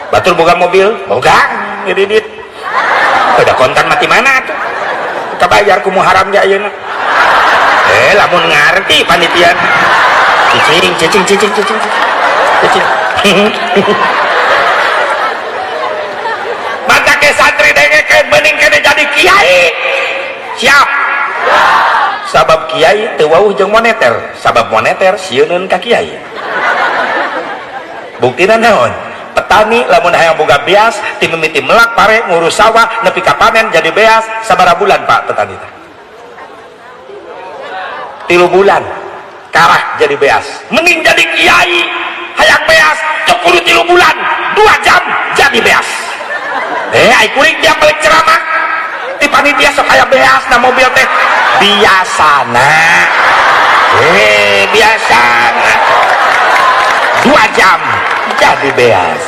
Batur boga mobil, boga ngedidit. Udah kontan mati mana tuh? Kabayar ku muharam ge ayeuna. Eh, lamun ngarti panitia. Cicing, cicing, cicing, cicing, cicing. Mata ke santri dengekeun mending kene jadi kiai. Siap. Sabab kiai teu wauh jeung moneter, sabab moneter sieuneun ka kiai. Buktina naon? Petani lamun hayang boga beas, ti mimiti melak pare, ngurus sawah, nepi ka panen jadi beas, sabaraha bulan Pak petani teh? 3 bulan karak jadi beas. Mending jadi kiai hayang beas cok kudu 3 bulan, 2 jam jadi beas. Ai kuring tiap balik ceramah ti panitia sok aya beas na mobil teh biasana. Biasana 2 jam jadi beas.